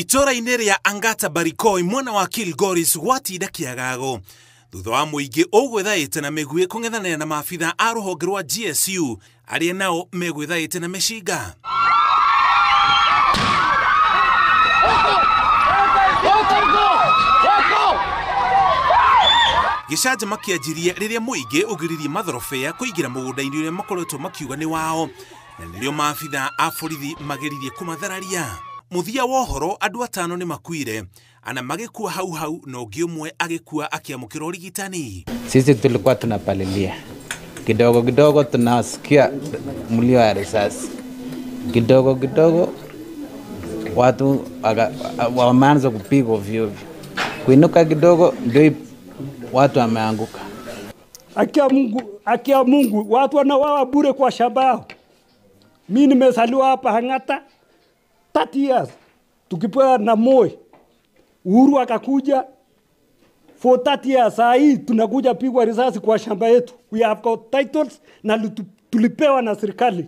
Itũra-inĩ rĩa Angata Barikoi mwena wa Kilgoris gwatinda kĩagago thutha wa mũingĩ ũgwĩthaĩte na mĩguĩ kũng'ethanĩra na maabitha a rũhonge rwa GSU arĩa nao megwĩthaĩte na mĩcinga. Gĩcanjama kĩanjirie rĩrĩa mũingĩ ũgiririe mathorobea kũingĩra mũgũnda-inĩ ũrĩa makoretwo makiuga nĩ wao, na nĩrĩo maabitha a borithi mageririe kũmathararia. Mũthia wa ũhoro andũ atano nĩ makuire, ana magĩkua hau hau na ũngĩ ũmwe agĩkua akĩamũkĩra ũrigitani. Sisi tulikuwa tunapalilia kidogo kidogo, tunasikia mlio ya risasi kidogo kidogo, watu wameanza kupigwa ovyo ovyo, kuinuka kidogo ndio watu wameanguka. Akia Mungu, watu wanawawa bure kwa shamba yao. Mimi nimezaliwa hapa Hangata 30 years, tukipewa na Moi. Uhuru akakuja for 30 years. Saa hii tunakuja pigwa risasi kwa shamba yetu. We have got titles na tulipewa na serikali.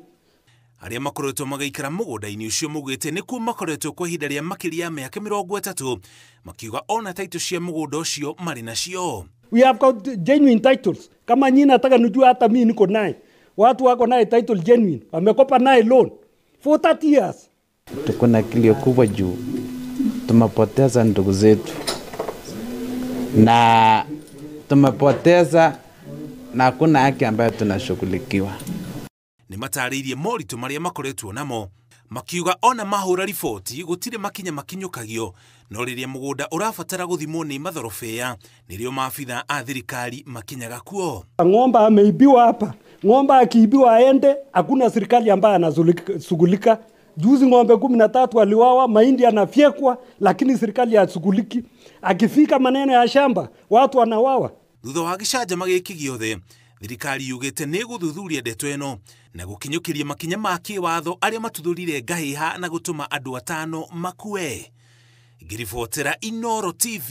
Arĩa makoretwo magaikara mũgũnda-inĩ ũcio maugĩte nĩkuo makoretwo kwa ihinda rĩa makĩria ya mĩaka 30, makiuga ona title cia mũgũnda ũcio marĩ nacio. We have got genuine titles. Kama nyinyi nataka nijue, hata mimi niko naye. Watu wako naye title genuine. Wamekopa naye loan for 30 years. Tuko na kilio kubwa juu tumepoteza ndugu zetu na tumepoteza na hakuna haki ambayo tunashughulikiwa. Nĩ matarĩirie moritũ marĩa makoretwo namo, makiuga ona mahũra riboti gũtirĩ makinya makinyũkagio, no rĩrĩa mũgũnda ũrabatara gũthimwo nĩ mathorobea nĩrĩo maabitha a thirikari makinyaga kuo. Ng'ombe ameibiwa hapa, ng'ombe akiibiwa aende, hakuna serikali ambayo anashughulika. Juzi ng'ombe 13 aliwawa, mahindi yanafyekwa, lakini serikali hashughuliki. Akifika maneno ya shamba, watu wanawawa. Thutha wa gĩcanjama gĩkĩ gĩothe, thirikari yugĩte nĩ gũthuthuria ndeto ĩno na gũkinyũkĩria makinya ma kĩwatho arĩa matuthũrire ngahĩha na gũtũma andũ atano makue. Ngĩribotera Inooro TV,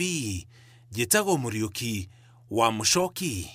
njĩtagwo Mũriũki wa Mũcoki.